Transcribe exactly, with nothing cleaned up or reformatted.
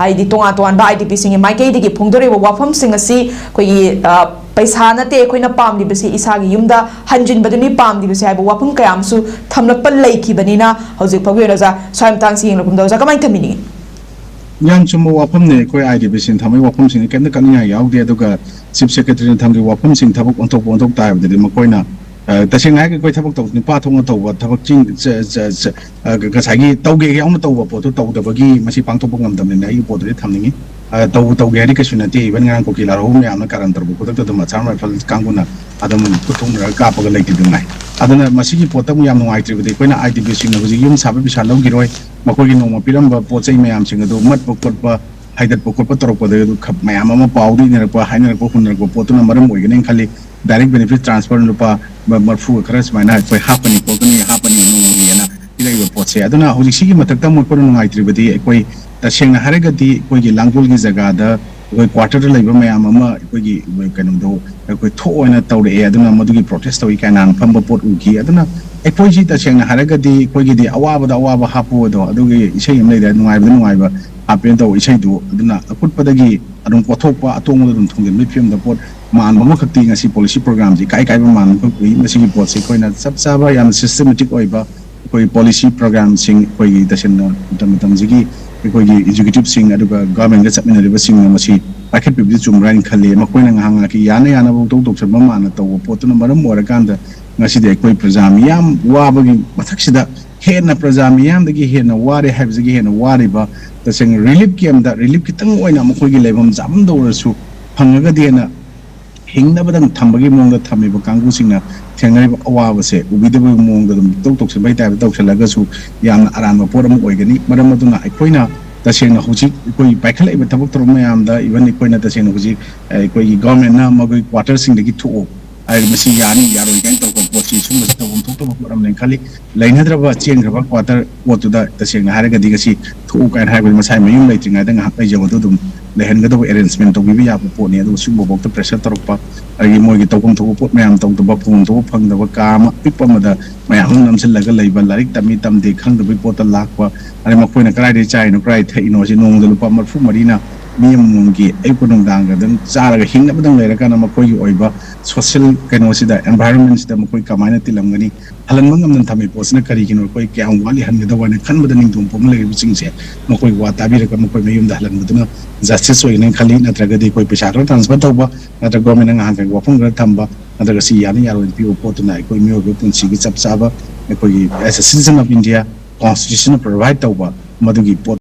ꯍꯥꯏꯗꯤ ꯇꯣꯉꯥꯟ ꯇꯣꯉꯥꯟꯕ ꯑꯥꯏ ꯗꯤ ꯄꯤꯁꯤꯡꯒꯤ ꯃꯥꯏꯀꯩꯗꯒꯤ ꯐꯣꯡꯗꯣꯔꯛꯏꯕ ꯋꯥꯐꯝꯁꯤꯡ ꯑꯁꯤ ꯑꯩꯈꯣꯏꯒꯤ, ꯑ, ꯄꯩꯁꯥ ꯅꯠꯇꯦ ꯑꯩꯈꯣꯏꯅ ꯄꯥꯝꯂꯤꯕꯁꯤ, ꯏꯁꯥꯒꯤ ꯌꯨꯝꯗ ꯍꯟꯖꯤꯟꯕꯗꯨꯅꯤ ꯄꯥꯝꯂꯤꯕꯁꯤ ꯍꯥꯏꯕ ꯋꯥꯐꯝ ꯀꯌꯥ ꯑꯃꯁꯨ ꯊꯝꯂꯛꯄ ꯂꯩꯈꯤꯕꯅꯤꯅ, ꯍꯧꯖꯤꯛ ꯐꯥꯎꯒꯤ ꯑꯣꯏꯅ ꯑꯣꯖꯥ, ꯁ꯭ꯋꯥꯏ ꯃꯇꯥꯡꯁꯤ ꯌꯦꯡꯂꯛꯄꯗ ꯑꯣꯖꯥ ꯀꯃꯥꯏꯅ ꯊꯝꯕꯤꯅꯤꯡꯉꯤ? ꯌꯥꯝ ꯆꯨꯝꯕ ꯋꯥꯐꯝꯅꯦ꯫ ꯑꯩꯈꯣꯏ ꯑꯥꯏ ꯗꯤ ꯄꯤꯁꯤꯡ ꯊꯝꯕꯒꯤ ꯋꯥꯐꯝꯁꯤꯡꯗꯤ ꯀꯩꯝꯇ ꯀꯛꯅꯤꯡꯉꯥꯏ ꯌꯥꯎꯗꯦ꯫ ꯑꯗꯨꯒ ꯆꯤꯐ ꯁꯦꯀ꯭ꯔꯦꯇꯔꯤꯅ ꯊꯝꯈꯤꯕ ꯋꯥꯐꯝꯁꯤꯡ ꯊꯕꯛ ꯑꯣꯟꯊꯣꯛꯄ ꯑꯣꯟꯊꯣꯛ ꯇꯥ ꯍꯥꯏꯕꯗꯗꯤ ꯃꯈꯣꯏꯅ, ꯑ, ꯇꯁꯦꯡꯅ ꯍꯥꯏꯔꯒ ꯑꯩꯈꯣꯏ ꯊꯕꯛ ꯇꯧ-, ꯅꯨꯄꯥ ꯊꯣꯛꯅ ꯇꯧꯕ ꯊꯕꯛꯁꯤꯡ, ꯆ-, ꯆ-, ꯆ-, ꯑ, ꯉꯁꯥꯏꯒꯤ ꯇꯧꯒꯦ ꯌꯥꯎꯅ ꯇꯧꯕ ꯄꯣꯠꯇꯨ ꯇꯧꯗꯕꯒꯤ ꯃꯁꯤ ꯄꯥꯡꯊꯣꯛꯄ ꯉꯝꯗꯕꯅꯤꯅ ꯑꯩꯒꯤ ꯄꯣꯠꯇꯨꯗꯤ ꯊꯝꯅꯤꯡꯉꯤ꯫ ꯑ, ꯇꯧꯕ ꯇꯧꯒꯦ ꯍꯥꯏꯗꯤ ꯀꯩꯁꯨ ꯅꯠꯇꯦ꯫ ꯏꯚꯟ ꯉꯔꯥꯡ ꯀꯨꯀꯤ ꯂꯥꯜꯍꯧꯕ ꯃꯌꯥꯝꯅ ꯀꯥꯔꯟ ꯇꯧꯔꯛꯄ ꯈꯨꯗꯛꯇ ꯑꯗꯨꯝ ꯑꯁꯥꯝ ꯔꯥꯏꯐꯜ ꯀꯥꯡꯕꯨꯅ ꯑꯗꯨꯝ ꯈꯨꯠ ꯊꯣꯛꯅꯔꯒ ꯀꯥꯞꯄꯒ ꯂꯩꯈꯤꯕꯗꯨ ꯉꯥꯏ꯫ ꯑꯗꯨꯅ ꯃꯁꯤꯒꯤ ꯄꯣꯠꯇ ꯑꯃꯨꯛ ꯌꯥꯝ ꯅꯨꯡꯉꯥꯏꯇ꯭ꯔꯤꯕꯗꯤ ꯑꯩꯈꯣꯏꯅ ꯑꯥꯏ ꯗꯤ ꯄꯤꯁꯤꯡꯅ ꯍꯧꯖꯤꯛ ꯌꯨꯝ ꯁꯥꯕꯒꯤ ꯄꯩꯁꯥ ꯂꯧꯈꯤꯔꯣꯏ, ꯃꯈꯣꯏꯒꯤ ꯅꯣꯡꯃ ꯄꯤꯔꯝꯕ ꯄꯣꯠ ꯆꯩ ꯃꯌꯥꯝꯁꯤꯡ ꯑꯗꯨ ꯃꯠꯄ ꯈꯣꯠꯄ, ꯍꯥꯏꯗꯠꯄ ꯈꯣꯠꯄ ꯇꯧꯔꯛꯄꯗ ꯑꯗꯨ ꯈ-, ꯃꯌꯥꯝ ꯑꯃ ꯄꯥꯎꯗ ꯏꯅꯔꯛꯄ, ꯍꯥꯏꯅꯔꯛꯄ, ꯍꯨꯟꯅꯔꯛꯄ ꯄꯣꯠꯇꯨꯅ ꯃꯔꯝ ꯑꯣꯏꯒꯅꯤ ꯈꯜꯂꯤ꯫ ꯗꯥꯏꯔꯦꯛ ꯕꯦꯅꯤꯐꯤꯠ ꯇ꯭ꯔꯥꯟꯁꯐꯔ ꯂꯨꯄꯥ ꯃ-, ꯃꯔꯐꯨꯒ ꯈꯔ ꯁꯨꯃꯥꯏꯅ ꯑꯩꯈꯣꯏ ꯍꯥꯞꯄꯅꯤ ꯈꯣꯠꯀꯅꯤ, ꯍꯥꯞꯄꯅꯤ ꯅꯣꯡꯃꯒꯤꯅ ꯄꯤꯔꯛꯏꯕ ꯄꯣꯠꯁꯦ꯫ ꯑꯗꯨꯅ ꯍꯧꯖꯤꯛ ꯁꯤꯒꯤ ꯃꯊꯛꯇ ꯑꯃꯨꯛ ꯑꯩꯈꯣꯏꯅ ꯅꯨꯡꯉꯥꯏꯇ꯭ꯔꯤꯕꯗꯤ ꯑꯩꯈꯣꯏ ꯇꯁꯦꯡꯅ ꯍꯥꯏꯔꯒꯗꯤ ꯑꯩꯈꯣꯏꯒꯤ ꯂꯥꯡꯒꯣꯜꯒꯤ ꯖꯒꯥꯗ ꯑꯩꯈꯣꯏ ꯀ꯭ꯋꯥꯇꯔꯗ ꯂꯩꯕ ꯃꯌꯥꯝ ꯑꯃ ꯑꯩꯈꯣꯏꯒꯤ ꯀꯩꯅꯣꯗꯣ ꯑꯩꯈꯣꯏ ꯊꯣꯛ ꯑꯣꯏꯅ ꯇꯧꯔꯛꯑꯦ꯫ ꯑꯗꯨꯅ ꯃꯗꯨꯒꯤ ꯄ꯭ꯔꯣꯇꯦꯁ ꯇꯧꯏ ꯀꯥꯏꯅ ꯐꯝꯕ ꯄꯣꯠ ꯎꯈꯤ꯫ ꯑꯗꯨꯅ ꯑꯩꯈꯣꯏꯁꯤ ꯇꯁꯦꯡꯅ ꯍꯥꯏꯔꯒꯗꯤ ꯑꯩꯈꯣꯏꯒꯤꯗꯤ ꯑꯋꯥꯕꯗ ꯑꯋꯥꯕ ꯍꯥꯞꯄꯨ ꯑꯗꯣ, ꯑꯗꯨꯒꯤ ꯏꯁꯩ ꯑꯃ ꯂꯩꯗꯥꯏ, ꯅꯨꯡꯉꯥꯏꯕꯗ ꯅꯨꯡꯉꯥꯏꯕ ꯍꯥꯞꯄꯦꯅ ꯇꯧꯕ ꯏꯁꯩꯗꯨ꯫ ꯑꯗꯨꯅ ꯑꯀꯨꯠꯄꯗꯒꯤ ꯑꯗꯨꯝ ꯀꯣꯠꯊꯣꯛꯄ, ꯑꯇꯣꯡꯕꯗ ꯑꯗꯨꯝ ꯊꯣꯡꯖꯤꯟꯕꯒꯤ ꯐꯤꯕꯝꯗ ꯄꯣꯠ ꯃꯥꯟꯕ ꯑꯃꯈꯛꯇꯤ ꯉꯁꯤ ꯄꯣꯂꯤꯁꯤ ꯄ꯭ꯔꯣꯒ꯭ꯔꯥꯝꯁꯤ ꯏꯀꯥꯏ ꯀꯥꯏꯕ ꯃꯥꯟꯕ ꯑꯃꯈꯛ ꯎꯏ꯫ ꯃꯁꯤꯒꯤ ꯄꯣꯠꯁꯤ ꯑꯩꯈꯣꯏꯅ ꯆꯞ ꯆꯥꯕ ꯌꯥꯝꯅ ꯁꯤꯁꯇꯦꯃꯦꯇꯤꯛ ꯑꯣꯏꯕ ꯑꯩꯈꯣꯏꯒꯤ ꯄꯣꯂꯤꯁꯤ ꯄ꯭ꯔꯣꯒ꯭ꯔꯥꯝꯁꯤꯡ, ꯑꯩꯈꯣꯏꯒꯤ ꯇꯁꯦꯡꯅ ꯃꯇꯝ ꯃꯇꯝꯁꯤꯒꯤ ꯑꯩꯈꯣꯏꯒꯤ ꯑꯦꯛꯖꯤꯀ꯭ꯌꯨꯇꯤꯕꯁꯤꯡ ꯑꯗꯨꯒ ꯒꯚꯔꯟꯃꯦꯟꯒ ꯆꯠꯃꯤꯟꯅꯔꯤꯕꯁꯤꯡꯅ ꯃꯁꯤ ꯄꯥꯏꯈꯠꯄꯤꯕꯗꯤ ꯆꯨꯝꯕ꯭ꯔꯥ ꯍꯥꯏꯅ ꯈꯜꯂꯤ꯫ ꯃꯈꯣꯏꯅ ꯉꯥꯏꯍꯥꯛ ꯉꯥꯏꯍꯥꯛꯀꯤ ꯌꯥꯅ ꯌꯥꯅꯕ ꯄꯪꯇꯧ ꯇꯧꯁꯟꯕ ꯃꯥꯟꯅ ꯇꯧꯕ ꯄꯣꯠꯇꯨꯅ ꯃꯔꯝ ꯑꯣꯏꯔꯀꯥꯟꯗ ꯉꯁꯤꯗꯤ ꯑꯩꯈꯣꯏ ꯄ꯭ꯔꯖꯥ ꯃꯤꯌꯥꯝ ꯋꯥꯕꯒꯤ ꯃꯊꯛꯁꯤꯗ ꯍꯦꯟꯅ ꯄ꯭ꯔꯖꯥ ꯃꯤꯌꯥꯝꯗꯒꯤ ꯍꯦꯟꯅ ꯋꯥꯔꯦ ꯍꯥꯏꯕꯁꯤꯒꯤ ꯍꯦꯟꯅ ꯋꯥꯔꯤꯕ ꯇꯁꯦꯡꯅ ꯔꯤꯂꯤꯐ ꯀꯦꯝꯞꯇ ꯔꯤꯂꯤꯐ ꯈꯤꯇꯪ ꯑꯣꯏꯅ ꯃꯈꯣꯏꯒꯤ ꯂꯩꯐꯝ ꯆꯥꯐꯝꯗ ꯑꯣꯏꯔꯁꯨ ꯐꯪꯉꯒꯗꯤ ꯍꯦꯟꯅ ꯍꯤꯡꯅꯕꯗꯪ ꯊꯝꯕꯒꯤ ꯃꯑꯣꯡꯗ ꯊꯝꯃꯤꯕ ꯀꯥꯡꯕꯨꯁꯤꯡꯅ ꯊꯦꯡꯅꯔꯤꯕ ꯑꯋꯥꯕꯁꯦ ꯎꯕꯤꯗꯕꯒꯤ ꯃꯑꯣꯡꯗ ꯑꯗꯨꯝ ꯇꯧ ꯇꯧꯁꯤꯟꯕꯒꯤ ꯇꯥꯏꯞꯇ ꯇꯧꯁꯤꯜꯂꯒꯁꯨ ꯌꯥꯝꯅ ꯑꯔꯥꯟꯕ ꯄꯣꯠ ꯑꯃ ꯑꯣꯏꯒꯅꯤ꯫ ꯃꯔꯝ ꯑꯗꯨꯅ ꯑꯩꯈꯣꯏꯅ ꯇꯁꯦꯡꯅ ꯍꯧꯖꯤꯛ ꯑꯩꯈꯣꯏ ꯄꯥꯏꯈꯠꯂꯛꯏꯕ ꯊꯕꯛ ꯊꯧꯔꯝ ꯃꯌꯥꯝꯗ, ꯏꯚꯟ ꯑꯩꯈꯣꯏꯅ ꯇꯁꯦꯡꯅ ꯍꯧꯖꯤꯛ ꯑꯩꯈꯣꯏꯒꯤ ꯒꯚꯔꯟꯃꯦꯟꯠꯅ ꯃꯈꯣꯏ ꯀ꯭ꯋꯥꯇꯔꯁꯤꯡꯗꯒꯤ ꯊꯣꯛꯑꯣ, ꯍꯥꯏꯗꯤ ꯃꯁꯤ ꯌꯥꯅꯤ ꯌꯥꯔꯣꯏ ꯀꯥꯏꯅ ꯇꯧꯕ ꯄꯣꯠꯁꯤ ꯁꯨꯝꯕꯁꯤ ꯇꯧꯐꯝ ꯊꯣꯛꯇꯕ ꯄꯣꯠ ꯑꯃꯅꯦꯅ ꯈꯜꯂꯤ꯫ ꯂꯩꯅꯗ꯭ꯔꯕ ꯆꯦꯟꯈ꯭ꯔꯕ ꯀ꯭ꯋꯥꯇꯔ ꯄꯣꯠꯇꯨꯗ ꯇꯁꯦꯡꯅ ꯍꯥꯏꯔꯒꯗꯤ ꯉꯁꯤ ꯊꯣꯛꯎ ꯀꯥꯏꯅ ꯍꯥꯏꯕꯗꯤ ꯃꯁꯥꯒꯤ ꯃꯌꯨꯝ ꯂꯩꯇ꯭ꯔꯤꯉꯩꯗ ꯉꯥꯏꯍꯥꯛ ꯂꯩꯖꯕꯗꯨ ꯑꯗꯨꯝ ꯂꯩꯍꯟꯒꯗꯕ ꯑꯦꯔꯦꯟꯖꯃꯦꯟ ꯇꯧꯕꯤꯕ ꯌꯥꯕ ꯄꯣꯠꯅꯤ꯫ ꯑꯗꯨꯒ ꯁꯤꯒꯨꯝꯕꯐꯥꯎꯗ ꯄ꯭ꯔꯦꯁꯔ ꯇꯧꯔꯛꯄ, ꯑꯗꯒꯤ ꯃꯣꯏꯒꯤ ꯇꯧꯐꯝ ꯊꯣꯛꯄ ꯄꯣꯠ ꯃꯌꯥꯝ ꯇꯧꯗꯕ, ꯐꯪꯐꯝ ꯊꯣꯛꯄ ꯐꯪꯗꯕ, ꯀꯥ ꯑꯃ ꯑꯄꯤꯛꯄ ꯑꯃꯗ ꯃꯌꯥꯝ ꯑꯃ ꯅꯝꯁꯤꯜꯂꯒ ꯂꯩꯕ, ꯂꯥꯏꯔꯤꯛ ꯇꯝꯃꯤ ꯇꯝꯗꯦ ꯈꯪꯗꯕꯒꯤ ꯄꯣꯠꯇ ꯂꯥꯛꯄ, ꯑꯗꯩ ꯃꯈꯣꯏꯅ ꯀꯗꯥꯏꯗꯒꯤ ꯆꯥꯔꯤꯅꯣ ꯀꯗꯥꯏ ꯊꯛꯏꯅꯣ ꯁꯤ ꯅꯣꯡꯃꯗ ꯂꯨꯄꯥ ꯃꯔꯤꯐꯨ ꯃꯔꯤꯅ ꯃꯤ ꯑꯃꯃꯝꯒꯤ ꯑꯌꯨꯛꯀ ꯅꯨꯡꯗꯥꯡꯒ ꯑꯗꯨꯝ ꯆꯥꯔꯒ ꯍꯤꯡꯅꯕꯗꯪ ꯂꯩꯔꯀꯥꯟꯗ ꯃꯈꯣꯏꯒꯤ ꯑꯣꯏꯕ ꯁꯣꯁꯤꯌꯦꯜ ꯀꯩꯅꯣꯁꯤꯗ, ꯑꯦꯟꯚꯥꯏꯔꯣꯟꯃꯦꯟꯁꯤꯗ ꯃꯈꯣꯏ ꯀꯃꯥꯏꯅ ꯇꯤꯜꯂꯝꯒꯅꯤ? ꯍꯜꯍꯟꯕ ꯉꯝꯗꯅ ꯊꯝꯃꯤ ꯄꯣꯠꯁꯤꯅ ꯀꯔꯤꯒꯤꯅꯣ? ꯑꯩꯈꯣꯏ ꯀꯌꯥꯝ ꯋꯥꯠꯂꯤ ꯍꯟꯒꯗꯕ ꯍꯥꯏꯅ ꯈꯟꯕꯗ ꯅꯤꯡꯊꯧ ꯄꯣꯝꯕ ꯂꯩꯔꯤꯕꯁꯤꯡꯁꯦ ꯃꯈꯣꯏ ꯋꯥ ꯇꯥꯕꯤꯔꯒ ꯃꯈꯣꯏ ꯃꯌꯨꯝꯗ ꯍꯜꯍꯟꯕꯗꯨꯅ ꯖꯁꯇꯤꯁ ꯑꯣꯏꯒꯅꯤ ꯈꯜꯂꯤ꯫ ꯅꯠꯇ꯭ꯔꯒꯗꯤ ꯑꯩꯈꯣꯏ ꯄꯩꯁꯥ ꯈꯔ ꯇ꯭ꯔꯥꯟꯁꯐꯔ ꯇꯧꯕ, ꯅꯠꯇ꯭ꯔꯒ ꯒꯣꯔꯃꯦꯟꯅ ꯉꯍꯥꯟꯈꯩ ꯋꯥꯐꯝ ꯈꯔ ꯊꯝꯕ, ꯅꯠꯇ꯭ꯔꯒ ꯁꯤ ꯌꯥꯅꯤ ꯌꯥꯔꯣꯏꯅ ꯄꯤꯕ ꯄꯣꯠꯇꯨꯅ ꯑꯩꯈꯣꯏ ꯃꯤꯑꯣꯏꯕ ꯄꯨꯟꯁꯤꯒꯤ ꯆꯞ ꯆꯥꯕ ꯑꯩꯈꯣꯏꯒꯤ as a citizen of India constitution ꯅ provide ꯇꯧꯕ ꯃꯗꯨꯒꯤ ꯄꯣꯠ